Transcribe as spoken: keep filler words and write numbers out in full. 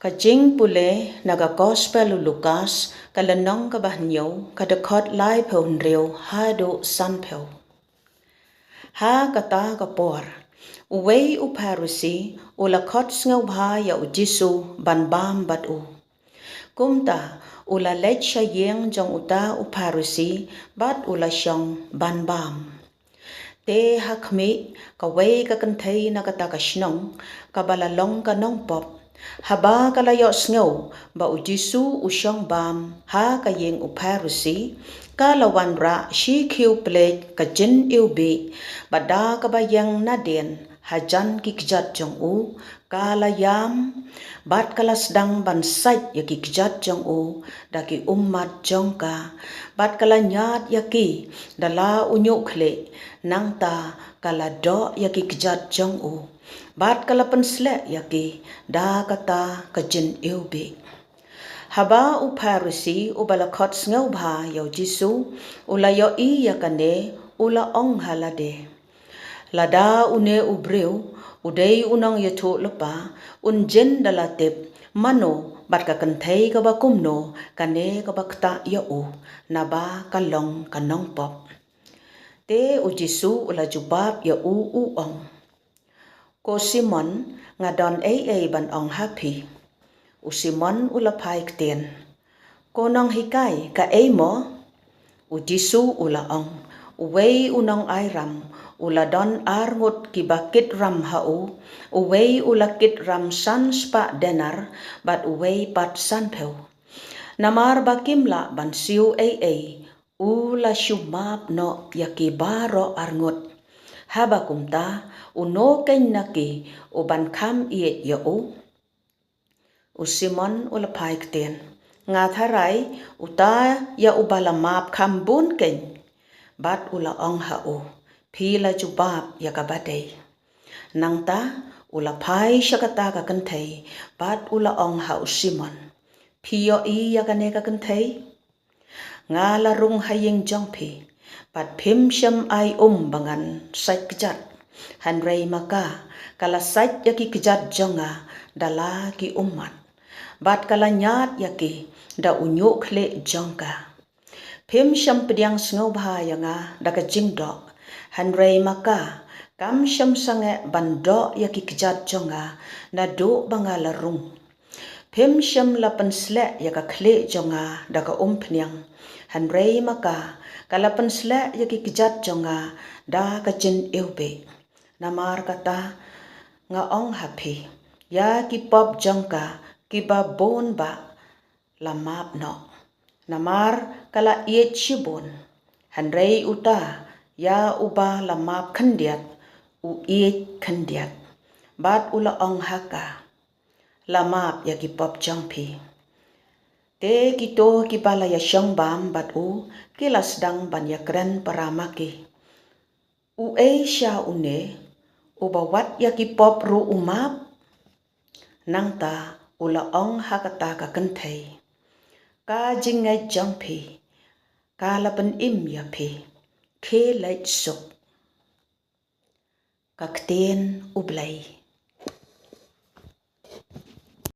Ka jingpule na ka Gospel u Lukas, ka lynnong kaba hynñiew, ka dkhot laiphew hynriew haduh sanphew. Ha kata ka por, uwei u Pharisi u la khot sngewbha ïa u Jisu ban bam bad u. Kumta u la leit sha ïing jong uta u Pharisi bad u la shong ban bam. Te ha khmih, kawei ka kynthei na kata ka shnong, kaba la long ka nongpop, haba ka la ïohsngew ba u Jisu u shong bam ha ka ïing u Pharisi, ka la wanrah shi khiew pleiñ ka jingïewbih, bad da kaba ïeng nadien hajan ki kjat jong u, ka la ïam, bad ka la sdang ban sait ïa ki kjat jong u da ki ummat jong ka, bad ka la ñiad ïa ki da la u ñiuhkhlieh, nangta ka la doh ïa ki kjat jong u, bad ka la pynsleh ïa ki da kata ka jingïewbih. Haba u Pharisi uba la khot sngewbha ïa u Jisu u la ïohi ïa kane, u la ong ha lade, lada une u briew u dei u nongïathuhlypa, un jin da la tip mano bad ka kynthei kaba kumno kane kaba ktah ïa u, naba ka long ka nongpop. Te u Jisu u la jubab ïa u, u ong, Ko Simon, nga don ei ei ban ong ha phi. U Simon u la phai ktien, Ko Nonghikai, kaei mo? U Jisu u la ong, Uwei u nongai ram u la don ar ngut kiba kit ram ha u, uwei u la kit ram san spah denar, bad uwei pat sanphew. Namar ba kim lah ban siew ei ei, u la shu map noh ïa ki baroh ar ngut. Haba kumta, uno keiñ na ki u ban kham ïeit ïa u? U Simon u la phai ktien, Nga tharai uta ïa uba la map kham bun keiñ. Bad u la ong ha u, Phi la jubab ïa kaba dei. Nangta u la phai sha kata ka kynthei, bad u la ong ha u Simon, Phi ïohi ïa kane ka kynthei? Nga la rung ha ïing jong phi, bad phim shym ai um ba ngan sait kjat. Hynrei ma ka, ka la sait ïa ki kjat jong nga da la ki ummat, bad ka la ñiad ïa ki da u ñiuhkhlieh jong ka. Phim shym pdiang sngewbha ïa nga da ka jingdoh, hynrei ma ka, kam shym sangeh ban doh ïa ki kjat jong nga naduh ba nga la rung. Phim shym la pynsleh ïa ka khlieh jong nga da ka umphniang, hynrei ma ka, ka la pynsleh ïa ki kjat jong nga da ka jingïewbih. Namar kata, nga ong ha phi, ïa ki pop jong ka kiba bun bah la map noh, namar ka la ïeit shibun. Hynrei uta ïa uba la map khyndiat, u ïeit khyndiat. Bad u la ong ha ka, La map ïa ki pop jong phi. Te kito kiba la ïashong bam bad u ki la sdang ban ïakren para ma ki, Uei sha une, uba wat ïa ki pop ruh u map? Nangta u la ong ha kata ka kynthei, Ka jingngeit jong phi ka la pynim ïa phi. Khie leit suk. Ka ktien U Blei.